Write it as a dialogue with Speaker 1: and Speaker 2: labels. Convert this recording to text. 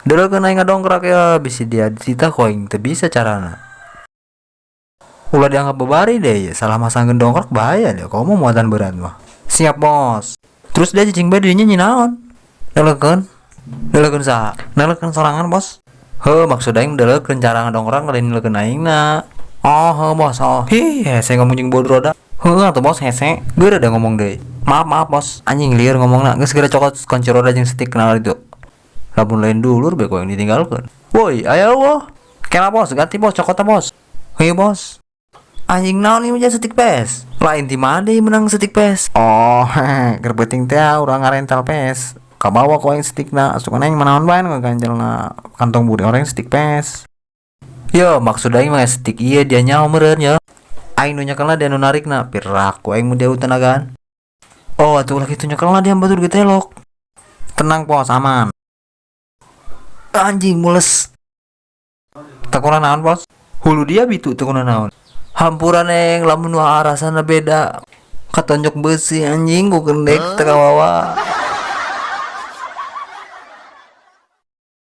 Speaker 1: Deuleukeun aing ngadongkrak ya, bisi dia dititah ku aing teu bisa carana. Ulah dianggap babari deh, salah masangkeun dongkrak bahaya deh, komo muatan berat mah. Siap, Bos. Terus dia cicing bae dinya nyinaon? Deuleukeun. Deuleukeun saha? Deuleukeun sorangan, Bos. Heuh, maksud aing deuleukeun cara ngadongkrak lain deuleukeun aingna. Oh, heuh bos, oh. Hi, hese ngomong jeung baut roda. Heuh atuh bos hese. Geura da ngomong deui. Maaf, maaf bos. Anjing lieur ngomongna. Geus geura cokot kunci roda jeung setik kenal itu. Lamun lain dulur bae ku aing ditinggalkeun. Woi, aya eueuh. Kela bos, ganti bos, cokot bos. Heuh bos. Anjing naon ieu mah setik PS? Lain ti mana deui menang setik PS? Oh, keur peuting teh urang ngarental PS. Kabawa ku aing setikna, asup aing manaon bae nu ngaganjelna kantong budi orang setik PS. Yo, maksud aing mah setik ieu dia nyaho meureun ya. Aing nu nyekelna dia nu narikna, piraku aing mun dia tenagaan. Oh, atuh ulah kitu nyekelna dia batur ge telok. Tenang bos, aman. Anjing mules. Teu naon bos? Hulu dia bitu teu naon. Hampura neng, lamun nu arasana beda. Katonjok beusi anjing ku kendek teu kawawa.